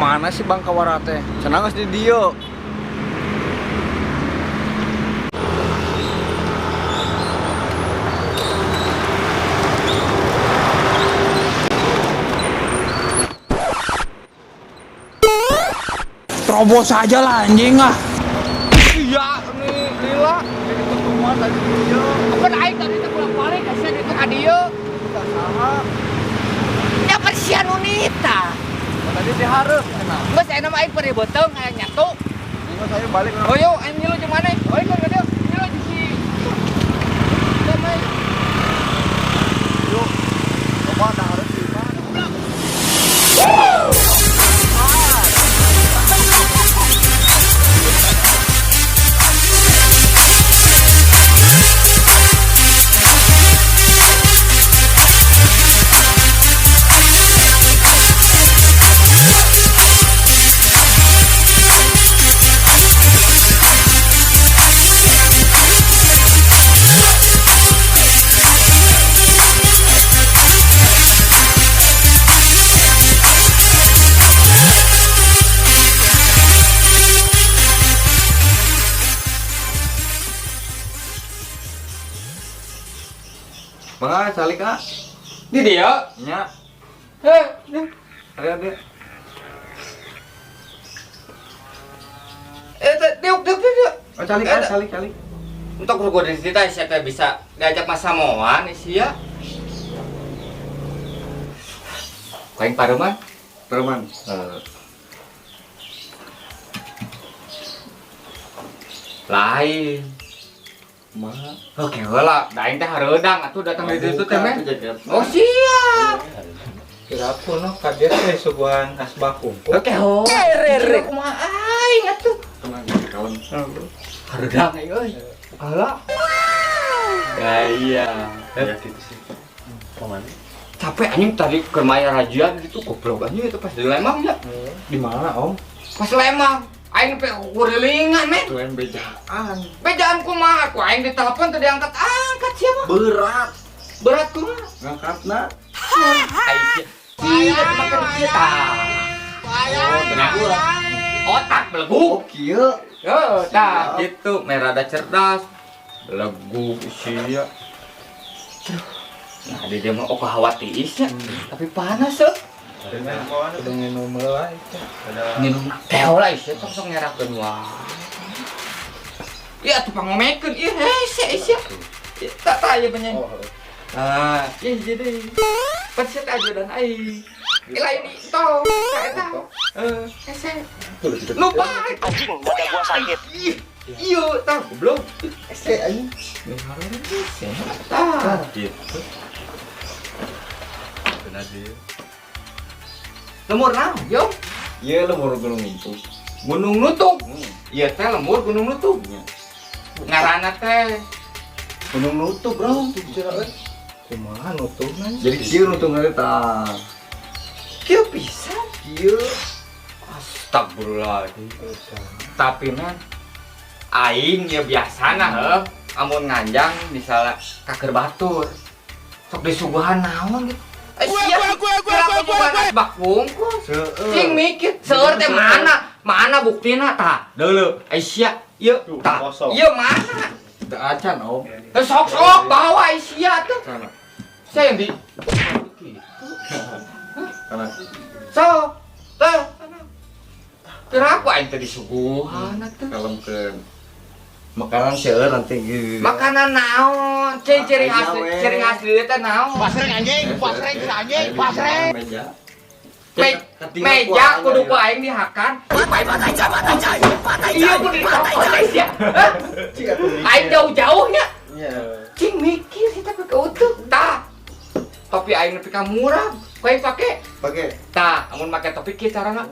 Mana sih Bang Kawara teh? Cenah geus di dieu. Terobos aja lah anjing ah. Iya, nih lila. Jadi pertemuan tadi di dieu. Apa aing tadi teh bolak-balik asa di tengah dieu. Teu saha. Ya persian unita. Tadi dihareup cenah. Geus aya mah aing peri beuteung aya nyatu. Ini saya balik. Oh yo, aing ngilu jeung maneh. Oh ikut ka dieu. Ngilu jeung si Damai. Yuk. Coba dah hareup di mana? Mangga calik ah. Di dieu. Nya, Heh. aya dia. Eh, diuk diuk diuk. Oh, calik ah, calik calik. Untuk gua di situ siapa bisa diajak Mas Samoan sia. Kain paruman? Paruman. Lain. Kumaha? Oke heula, da aing teh hareudang atuh datang di ditu teh men. Oh, Oh siap. Kira aku no kaget teh suguhan asbak kumpul. Oke ho. Rere kumaha aing atuh. Tenang kawan. Hareudang aing euy. Heula. Ya iya. Ya gitu sih. Kemana? Capek anjing tadi keur maya rajian gitu goblok anjing itu pas di Lembang ya. Di mana Om? Pas Lembang aing pe kurilingan men. Tuh yang bejaan. Bejaan kumaha ku aing ditelepon teu diangkat-angkat siapa? Berat. Berat kumaha? Ngangkatna. Aing sia makan kita. Oh, benar. Otak belegu. Oh, kieu. Heeh, tah gitu, merada cerdas. Belegu sia. Nah, di dia mah oh khawatiris nya, tapi panas euy. Udah nginum lah itu. Nginum teh lah sia sok sok nyerakeun wae. Iya atuh pangomekeun ieu hese sia. Tak tak aya penyanyi. Ah, iya jadi. Pencet aja dan aing. Lain itu, eta. Hese. Lupa. Anjing, dada gua sakit. Iya, tah goblok. Ese anjing. Hese. Tah, gitu. Benar dia. Lemur naon, yo? Ieu lemur Gunung Nuntug. Gunung Nuntug. Ieu teh lemur Gunung Nuntug. Nya. Ngaranna teh Gunung Nuntug, Bro. Kumaha nutugna? Jadi kieu nuntugna teh tah. Kieu pisan. Kieu. Astagfirullahaladzim. Tapi men aing ya biasana heuh amun nganjang misalnya ka keur batur. Sok disuguhan naon gitu. Gue asbak wungkul. Cing mikir, seueur teh mana? Mana buktina tah? Deuleu, Aisyah, ieu tah. Ieu mana? Teu acan, Om. Eh, sok-sok bawa Aisyah tuh. Sana. Saya yang di Sana. Sok, teh. Kira aku aing teh disuguhan atuh. Kalemkeun. Makanan seueur nanti gitu. Makanan naon? Cing ciri khas ciri khas dieu teh naon? Pasreng anjing, pasreng anjing, pasreng. Meja. Meja kudu ku aing dihakan. Iya kudu ditokon sia. Aing jauh-jauhnya. Cing mikir kita pakai utuh. Tah. Topi aing nepi ka murah. Ku aing pake. Pake. Tah, amun make topi kieu carana.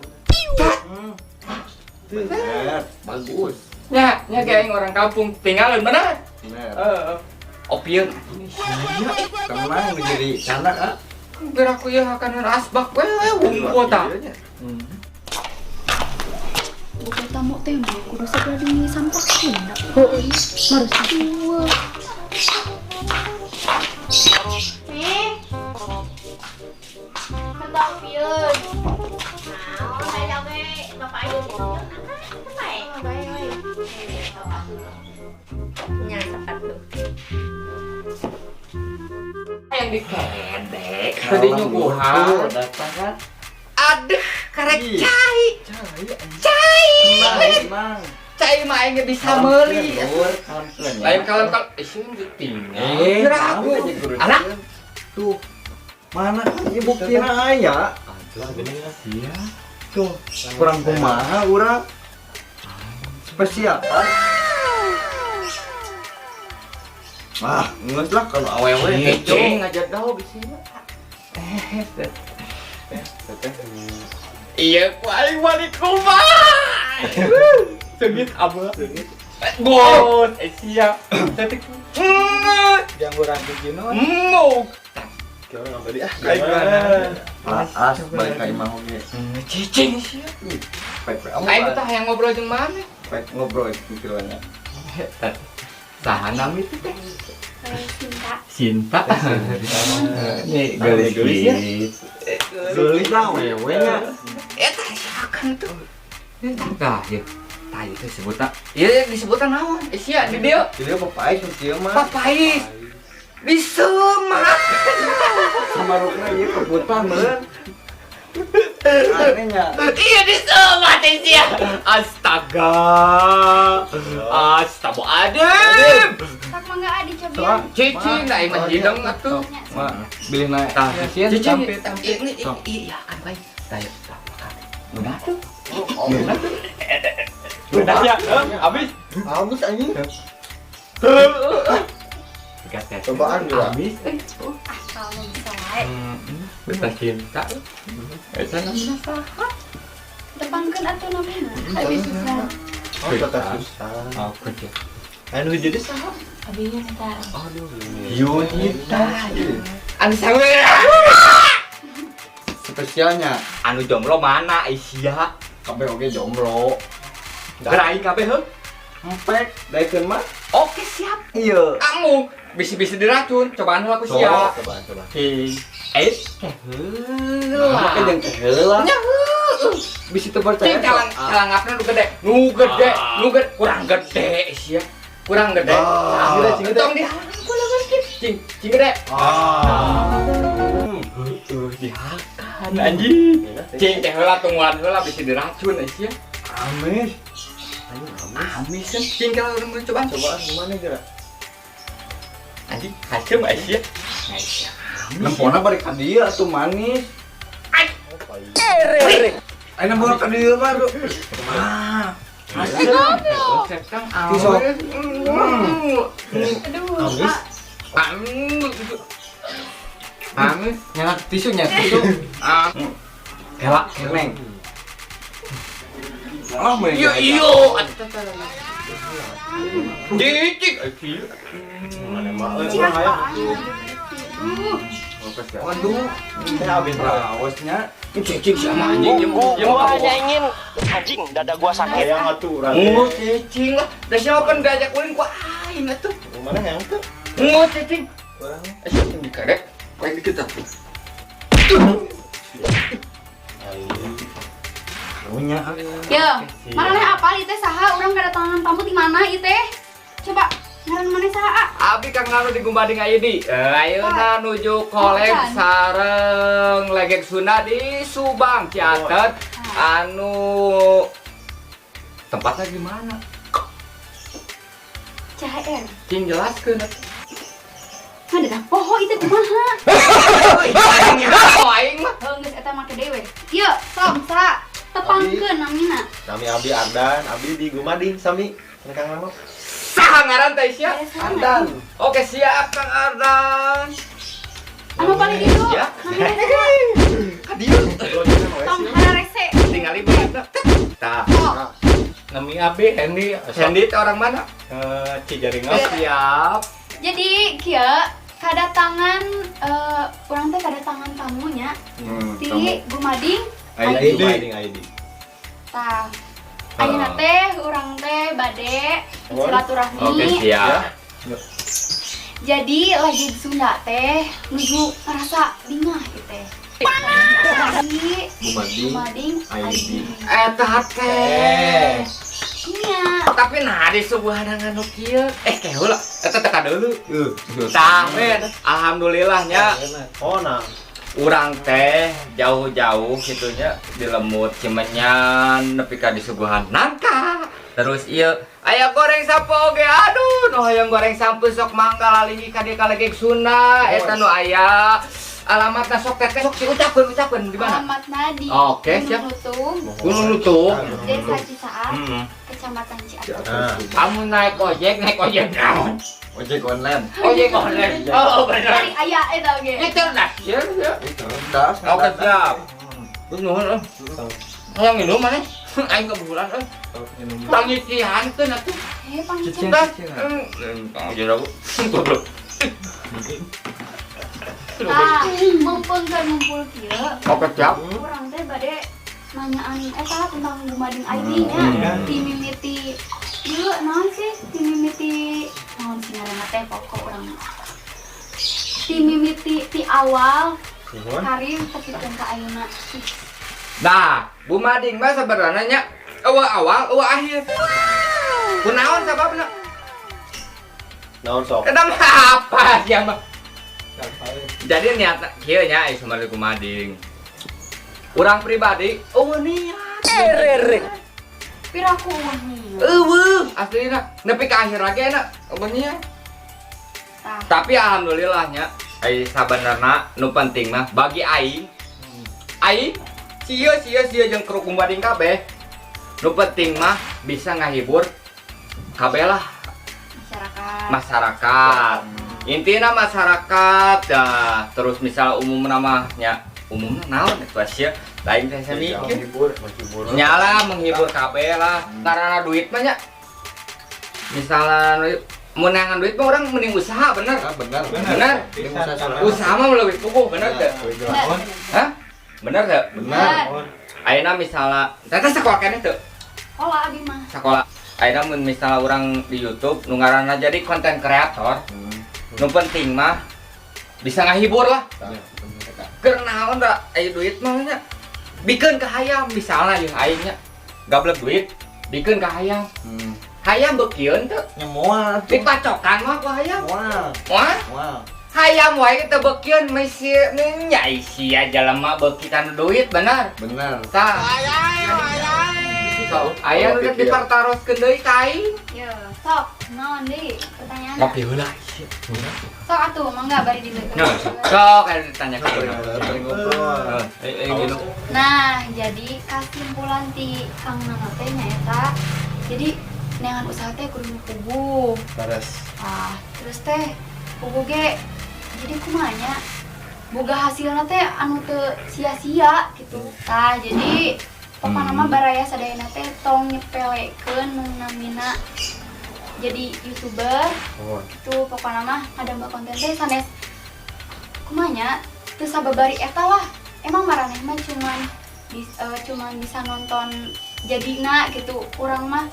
Bener, bagus. Nya, nya kayak aing orang kampung tinggalin bener. Bener. Heeh. Opieun. Tenang jadi canak ah. Biar aku ya akan asbak we wungkul tah. Buka tamu teh mah kudu segera disampahkeun da. Heueuh, marusak eueuh. Nih. Kata opieun. Naon aya we Dikedek. Tadi nyuguhan. Datang kan. Aduh, karek cai. Cai. Cai mah aing bisa meuli. Lain kalem-kalem sing ditinggal. Kira aku. Alah. Tuh. Mana ieu buktina aya? Iya. Tuh, kurang kumaha urang. Spesial. Ah, geus lah kalau awewe Cing ngajar dahu bisi mah. Iya, ku aing balik kumaha. Sengit abah. Bos, sia. Cantik. Jangguran hiji nu. Muk. As balik ka imah oge. Cicing sia. Pek Aing teh hayang ngobrol jeung mana? Pek ngobrol pikirannya. Saha nami teh? Cinta. Cinta. Nih geulis ya. Geulis lah wewe nya. Eta siakan tuh. Tah ieu. Tah ieu teh sebutan. Ieu disebutan naon? Sia di dieu. Di dieu papais nu kieu mah. Papais. Di semak. Samarukna ieu keputan meureun. Anehnya. Iya di semak sia. Astaga. Astagfirullahaladzim. Tak mangga dicobian. Cicing da aing mah hideng atuh. Ma, bilih naik. Tah, cicing. Iya kan bae. Tah, tah makan. Udah tuh. Udah tuh. Udah ya, habis. Habis anjing. Cobaan juga. Habis. Ah, kalau bisa wae. Betah cinta. Eta namina saha? Tepangkeun atuh namina. Abi susah. Oh, teteh susah. Oh, kerja. Anu jadi saha? Abi Yunita. Aduh. Yunita. Anu sange. Spesialnya Anu jomblo mana sia? kabeh oge jomblo. Gerai kabeh heuh. Empek daekeun mah. Oke, siap. Iya. Kamu bisi-bisi diracun, cobaan heula ku sia. Cobaan, cobaan. Eh, keheula. Make jeung keheula. Nya heueuh. Bisi teu percaya. Cing calangapna nu gede, nu gede, nu gede, kurang gede sia. Kurang gede. Ah. Cing gede. Tong dihakan ku leungeun kieu. Cing, cing gede. Ah. Heueuh dihakan anjing. Cing teh heula tungguan heula bisi diracun sia. Amis. Amis kan cing kalau urang cobaan. Cobaan gimana kira? Anjing, haseum sia. Sia. Nempona balik ka dieu atuh manis. Aing nempona ka dieu mah. Ah. Haseum. Kang Tisok. Aduh. Amis. Amis. Amis. Nyanak tisu nya tisu. Ah. Kelak Neng. Ah, mah. Iya iya. Cicik. Mana mah euy Cing urang hayang. Waduh, Teh habis rawasnya. Cicik sama anjing. Gua hanya ingin anjing dada gua sakit. Hayang atuh urang. Oh, cicing lah. Da siapa pan diajak ulin ku aing atuh. Mana hayang teh? Oh, cicing. Urang. Eh, cicing dikerek. Kayak dikit ah. Karunya. Ya, maraneh apa ieu teh saha urang kedatangan tamu di mana ieu teh? Coba ngaran maneh saha? Abi Kang Nanu di Gumbading ID. Ayeuna nuju kolab sareng Legek Sunda di Subang Ciater. Anu tempatnya di mana? CHR. Cing jelaskeun. Mah da poho ieu teh kumaha? Oh, aing mah. Heuh geus eta make deui we. Ieu, sok saha? Tepangkeun namina. Nami Abi Ardan, Abi di Gumading sami. Kang Nano. Saha ngaran teh sia? Ardan. Oke, siap Kang Ardan. Anu paling ditu. Ya. Namina saha? Ka dieu. Tong hararese. Tingali beungeutna. Tah. Sok. Nami Abi Hendy. Hendy teh orang mana? Cijaringan. Siap. Jadi kieu kedatangan urang teh kedatangan tamunya di Gumading ID. Gumading ID. Tah. Ayeuna teh urang teh bade silaturahmi. Oke, siap. Jadi lagi di Sunda teh nuju ngerasa bingah gitu teh. Di Gumading Gumading ID. ID. Eta teh. Nya. Tapi nah disuguhan nu kieu. Eh, ke heula. Eta teh deuleu. Tah, men, alhamdulillahnya Oh, nah. urang teh jauh-jauh gitunya di lembur Cimenyan nepi ka disuguhan nangka. Terus ieu aya goreng sampeu oge, aduh, nu hayang goreng sampeu sok mangga lalinggi ka dieu ka Legeg Sunda. Eta nu aya alamatna, sok teteh sok diucapkeun, ucapkeun di mana? Alamatna di Oke, siap. Gunung Lutung, Gunung Lutung. Desa Cisaat, Kecamatan Ciater. Nah, Kamu naik ojek, naik ojek naon? Ojek online. Ojek online. Oh, bener. Ari aya eta oge. Ini cerdas ya, ya. Cerdas. Oke, siap. Terus nuhun, eh. Hayang minum mana? Aing kebulan, eh. Pangicihan teh atuh. Eh, pangicen. Dah. Tang aja aku. Goblok. Tah, mumpung keur ngumpul kieu, Oke, siap. urang teh bade nanyaan eta tentang Gumading ID nya. Ti mimiti ieu naon sih? Ti mimiti naon sih ngaranna teh, pokok urang ti mimiti ti awal Nuhun. karir tepikeun ka ayeuna. Nah, Gumading mah sebenarnya nya euweuh awal, euweuh akhir. Kunaon sababna? Naon sok? Eta mah apa ya mah? Jadi niat kieu nya ai sumber Gumading. Urang pribadi euweuh niat. Piraku euweuh niat? Euweuh, aslina nepi ka akhir lagi enak euweuh niat. Tah. Tapi alhamdulillahnya ai sabenerna nu penting mah bagi aing, aing sia sia sia jeung kru Gumading kabeh, nu penting mah bisa ngahibur kabeh lah. Masyarakat. Masyarakat, intinya masyarakat dah. Terus misal umum namanya, umumnya naon itu sia lain teh, saya mikir. Menghibur, menghibur. Nyala menghibur kabeh lah, karena duit mah nya, misalnya menangan duit mah orang mending usaha, bener? Ah, benar. Bener. Bisa. Usaha mah lebih puguh, bener teh? Bener. Hah, bener teh? Bener. Ayeuna misalnya teteh sekolah keneh teu? Sekolah abi mah. Sekolah. Ayeuna mun misalnya orang di YouTube nu ngaranna jadi konten kreator, nu penting mah bisa ngahibur lah. Keur naon da aya duit mah nya, bikeun ka hayam misalnya, jeung aing nya gablek duit bikeun ka hayam. Hayam beukieun teu? Nya moal. Dipacokan mah ku hayam? Moal. Moal. Moal. Hayam wae teu beukieun, mesti nya sia jelema beuki kana duit, bener? Benar. Tah, so, aya nu rek dipertaroskeun deui ka aing? Ya, sok, naon deui pertanyaan? Ngopi heula. Sok atuh, mangga bari di Nah, sok kayak ditanya ka urang. Ngobrol. Eh, eh, gitu. Nah, jadi kesimpulan ti Kang Nano teh nyaeta jadi neangan usaha teh kudu nu puguh. Beres. Ah, terus teh puguh ge jadi kumaha nya, boga hasilna teh anu teu sia-sia gitu. Tah, jadi pokokna mah baraya sadayana teh tong nyepelekeun nu namina jadi youtuber Oh. gitu. Pokokna mah ngadamel konten teh sanes kumaha nya, teu sababari eta lah, emang maraneh mah cuman bisa nonton jadina gitu. Urang mah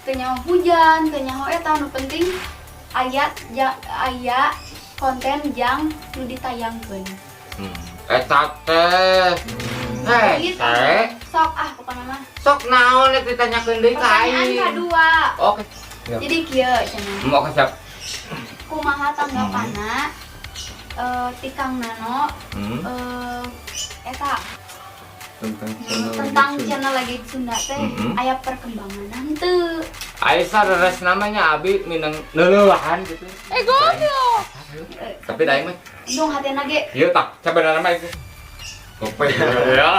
teu nyaho hujan, teu nyaho eta, nu penting aya ja, aya konten jang nu ditayangkeun. Eta teh. Heh, Gitu. teh. Sok ah, pokokna mah. Sok naon rek ditanyakeun deui ka Pertanyaan aing? kedua. Oke. Jadi kieu cenah. Oke, siap. Kumaha tanggapanna ti Kang Nano eta Tentang channel tentang Legend Sunda. channel Legend Sunda teh, aya perkembangan henteu? Aisyah reres namanya abi minang leuleuhan gitu. Eh, goblok. Tapi da aing mah Dong hatena ge. ieu tak sebenarnya mah itu. Kopeng. Ya.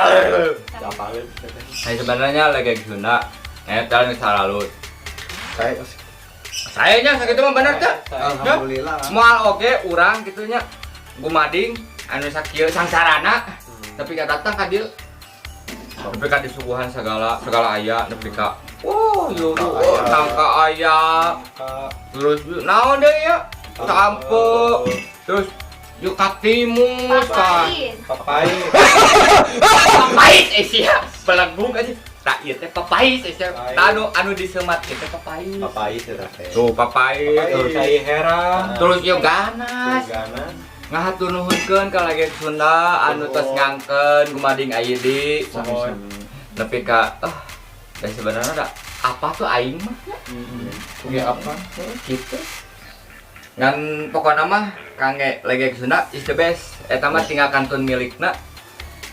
Apalin. Saya sebenarnya lagi Sunda. Eta nu selalu. Saya Sayanya sakitu mah bener teh. Alhamdulillah. Moal oge urang kitu nya Gumading anu sakieu sangsarana, tapi ka datang ka dieu, tapi ka disuguhan segala segala aya, nepi ka oh yo yo, oh, nangka aya, terus naon deui ya, sampeu, terus yuk katimus ka Papais. Papais. Papais, eh sia belagung aja tak ieu teh papais, eh sia. Tah, anu anu disemat teh papais. Papais ya teh. Tuh papais. Papais. Terus Cai herang. terus yuk ganas. Ganas. Ngahatur nuhunkeun ka Legeg Sunda anu tos ngangkeun Gumading ID Mohon. nepi ka ah dan sebenarnya da Apa tuh aing mah? Punya apa? Heuh, gitu. Ngan pokokna mah kangge Legeg Sunda is the best. Eta mah tinggal kantun milikna.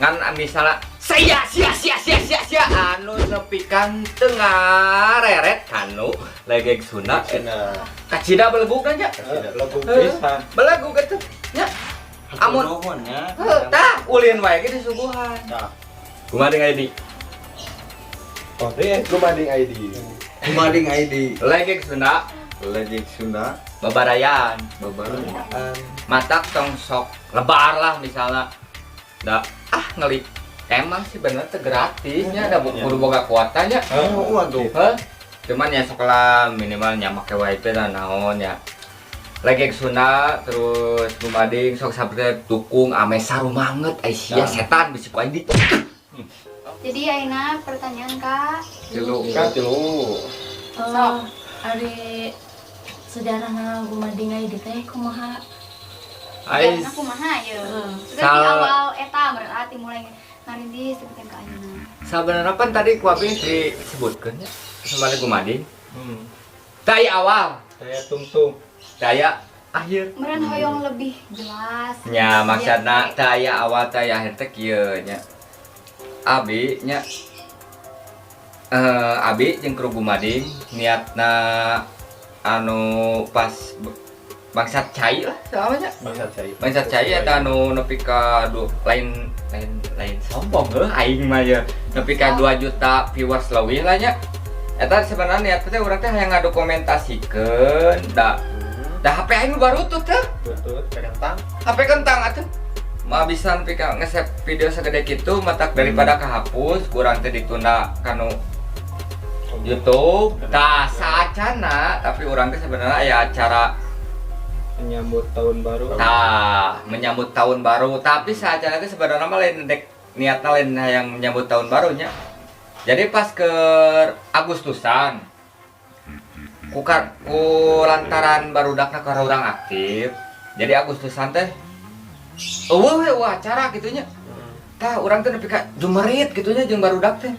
Ngan misalnya sia sia sia sia sia sia anu nepikan teu ngareret kanu Legeg Sunda. Sunda. Kacida belegug nya. Lagu pisan. Belegug atuh nya. Amun Nuhun ya. heuh, tah ulin wae ge disuguhan. Tah. Kumaha dengan ID? Oh, deh. Gumading ID. Gumading ID. Legeg Sunda Legeg Sunda. Babarayan. Babarayan. Matak tong sok lebar lah misalnya. Da ah ngeli. Emang sih bener teh gratisnya ada kudu boga kuotanya. Oh, waduh. Heh. Cuman ya sok lah minimal nya make wifi lah naon ya. Legeg Sunda terus Gumading sok sampai dukung ame sarumanget ai sia setan bisi ku aing di. Jadi ayeuna pertanyaan ka Tilu. Ka tilu. Oh, ari sejarahna Gumading ID teh kumaha? Ai Sejarahna kumaha ye? Heeh. Terus di awal eta berarti mulai ngarintis seperti ka ayeuna. Sabenerna pan tadi ku abi disebutkeun nya sembari Gumading. Daya awal, Saya tungtung. Daya akhir. Meureun hoyong lebih jelas. Nya maksudna Biar daya awal daya akhir teh kieu nya. Abi nya abi jeung kru Gumading niatna anu pas bangsat cai lah selamanya. Bangsat cai. Bangsat cai eta anu nepi ka lain lain lain sombong heuh aing mah ye. Nepi ka 2 juta viewers leuwih lah nya. Eta sebenarnya niat teh urang teh hayang ngadokumentasikeun da da HP aing baru tuh teh. Betul. Kentang. HP kentang atuh. Mah bisa nepi ka nge-save video segede kitu matak daripada kehapus kurang teh ditunda kanu YouTube. Tah saacana tapi urang teh sebenarnya aya acara Menyambut tahun baru. Tah, menyambut tahun baru. Tapi saacana teh sebenarnya mah lain dek niatna lain yang menyambut tahun barunya. Jadi pas ke Agustusan ku lantaran barudakna ka urang aktif. Jadi Agustusan teh euweuh we euweuh acara kitu nya. Tah urang teh nepi ka jumerit kitu nya jeung barudak teh.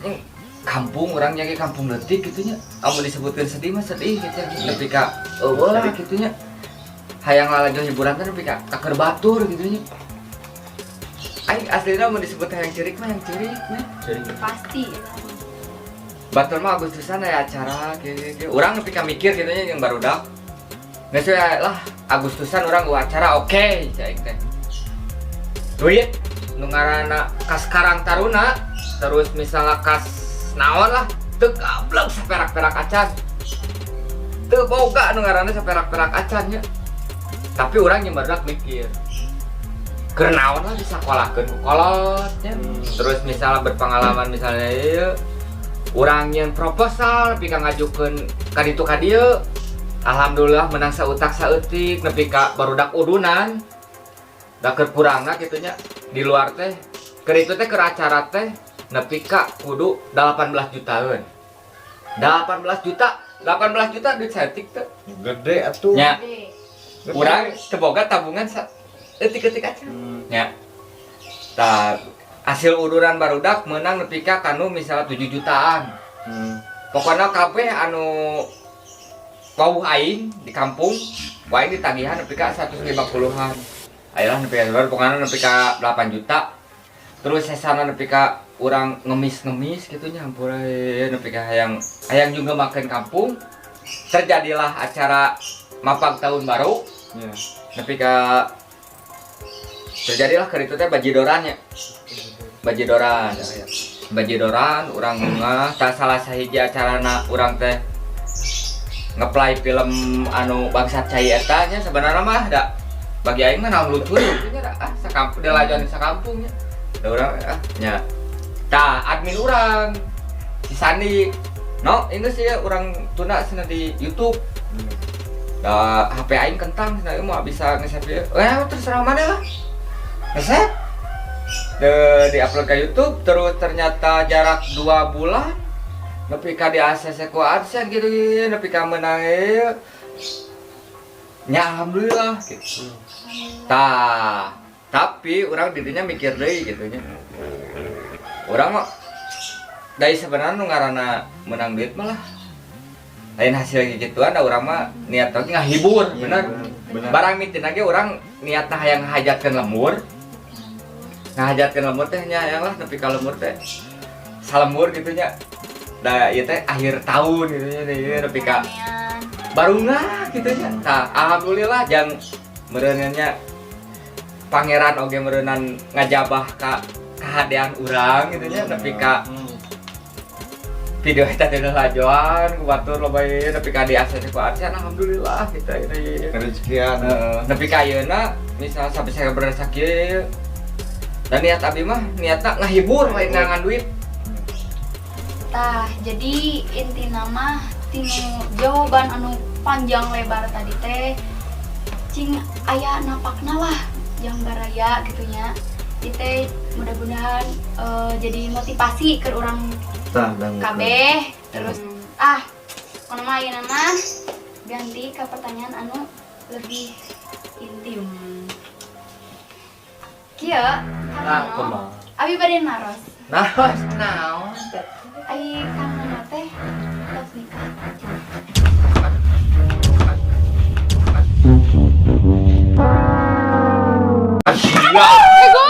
Yang kampung urang nya ge kampung leutik kitu nya. Amun disebutkeun sedih mah sedih gitu ya. Nepi ka euweuh lah kitu nya. Hayang lalajo hiburan teh nepi ka keur batur gitu nya. Aing aslina mun disebut hayang ceurik mah hayang ceurik nya. Pasti. Batur mah Agustusan aya acara kieu kieu. Urang nepi ka mikir kitu nya jeung barudak. Geus we lah Agustusan urang euweuh acara oke cai aing teh. Duit nu ngaranna kas Karang Taruna terus misalnya kas naon lah teu gablek saperak-perak acan. Teu boga nu ngaranna saperak-perak acan nya. Tapi urang jeung barudak mikir keur naon lah disakolahkeun ku kolot nya. Terus misalnya berpengalaman misalnya ieu urang nyeun proposal nepi ka ngajukeun ka ditu ka dieu. Alhamdulillah menang sautak saeutik nepi ka barudak udunan. Da keur kurangna kitu nya di luar teh keur itu teh keur acara teh nepi ka kudu 18 jutaan. 18 juta, 18 juta duit saeutik teh. Gede atuh. Nya, Gede. urang teu boga tabungan sa eutik-eutik aja. Nya. Tah hasil uduran barudak menang nepi ka kanu misalnya 7 jutaan. Pokoknya kabeh anu wawuh aing di kampung, wae ditagihan nepi ka 150-an. Ayolah nepi ka sabar, pokoknya nepi ka 8 juta. Terus sesana nepi ka urang ngemis-ngemis gitu nya hampura nepi ka hayang hayang juga makan kampung. Terjadilah acara mapag tahun baru. Nepi ka terjadilah keur itu teh bajidoran nya. Bajidoran. Bajidoran urang ngeuah tah salah sahiji acarana urang teh ngeplay film anu Bangsat Cai eta nya sebenarnya mah da bagi aing mah naon lucu lucu nya da ah sakampung dilajuan sakampung nya. Da urang ah nya. Tah admin urang si Sandi no ini sih ya urang tunda cenah di YouTube. Da HP aing kentang cenah ieu moal bisa nge-save ieu. Eh terserah mana lah. Nge-save. De, di-upload ke YouTube terus ternyata jarak 2 bulan nepi ka di ACC ku AdSense gitu gitu nepi ka meunang ieu. Nya alhamdulillah gitu. Tah, tapi urang didinya mikir deui gitu nya. Urang mah Dari sebenarnya nu ngaranna menang duit malah lain hasil gituan, da urang mah niat lagi ngahibur, bener. Bener. Barang mitin ge urang niatna hayang ngahajatkeun lembur. Ngahajatkeun lembur teh nya yang lah nepi ka lembur teh salembur gitu nya. Da ieu teh akhir tahun gitu nya, ieu nepi ka Ramean. Barungah gitu nya. Tah, alhamdulillah jang meureunnya nya pangeran oge meureunan ngajabah ka kahadean urang gitu nya, nepi ka video eta teh lajoan ku batur loba ieu nepi ka di akses ku AdSense, alhamdulillah gitu ini. Rezekian. Heeh, nepi ka ayeuna misal sampai saya berasa kieu dan niat abi mah niatna ngahibur, lain neangan duit. Tah, jadi inti nama tinu jawaban anu panjang lebar tadi teh cing aya napakna lah jang baraya gitu nya. Itu mudah-mudahan jadi motivasi ke orang Tah, dan kabeh. Terus ah, kono mah ayeuna mah ganti ke pertanyaan anu lebih intim. Kieu, Nah, Kang Nono, abi bade naros. Nah, naon teh? Ai Kang Nono teh tos nikah acan? Sia.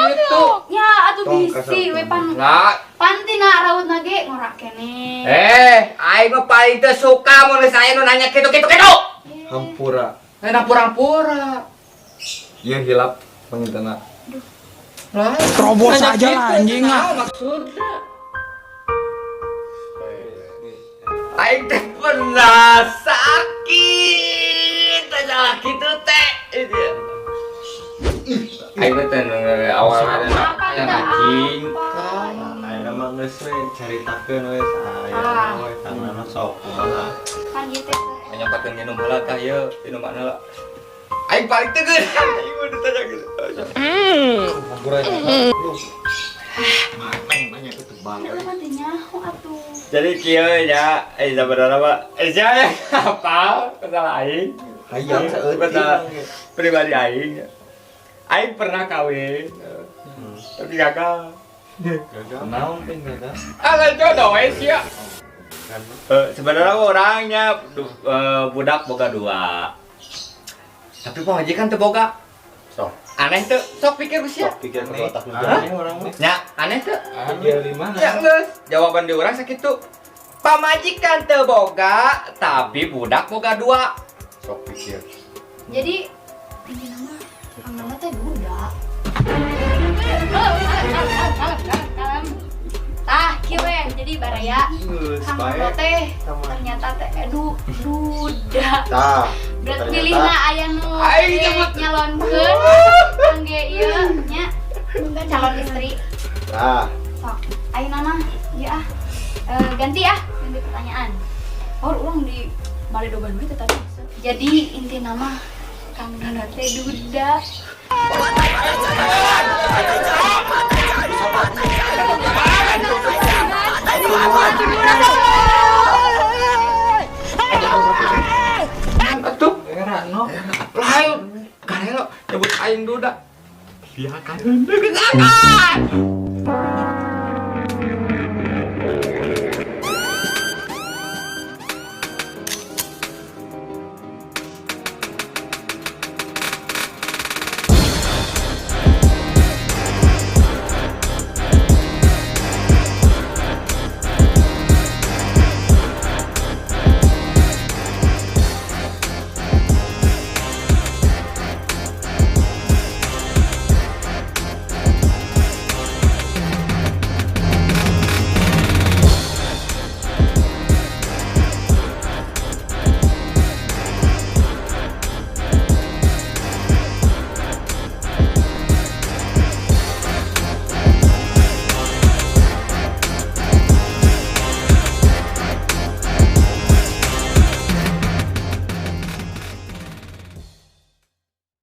Gitu. Ya atuh Tong bisi kasar. we pan Nah, pantina raut nage ngorak keneh. eh, aing mah paling teu suka mun geus aya nu nanya kitu kitu kitu. Hampura. Enak pura-pura. Iya, hilap pangintana. Lah, Terobos nanya aja lah, kitu, anjing, ah. naon maksudna? Aing teh pernah sakit aja kitu teh. Aing teh teh awal Apa yang teh, anjing. apa? Ayeuna mah geus we caritakeun we aya Ah. we Kang Nono sok kumaha. Kan ieu teh Nyampatkeun minum heula tah ieu, minuman heula. Aing paling teu geus. Aing mah ditanya gitu. Hampura. Nanya itu tebal. Urang mah teu nyaho atuh. Jadi kieu nya, eh sabarana mah, eh sia apa masalah aing? Hayang saeutik. Masalah pribadi aing. Aing pernah kawin, tapi gagal. Gagal. Naon teh gagal? Alah jodoh we sia. Kan Sebenarnya orangnya budak boga dua. Tapi pamajikan teu boga. Sok. Aneh tuh, sok pikir sia. Sok pikir ke otak lu. Aneh orang mah. Nya, aneh tuh. Dia di mana? Ya geus, jawaban di urang sakitu. Pamajikan teu boga, tapi budak boga dua. Sok pikir. Jadi intina mah Kang Nono teh duda. Tah, kieu we. Jadi baraya Geus Kang bae. Nono teh ternyata teh duda. Tah. Berat Ternyata. pilihna aya nu Aing nyebut. nyalonkeun kangge ieu nya calon istri. Tah. Sok, ayeuna mah ieu ah. Ganti ah, ganti pertanyaan. Oh, urang di baledogan we teh tadi. Jadi inti nama Kang Nono teh duda. Atuh, Era no. lain. Karelo nyebut aing duda. Dia kan geus akan.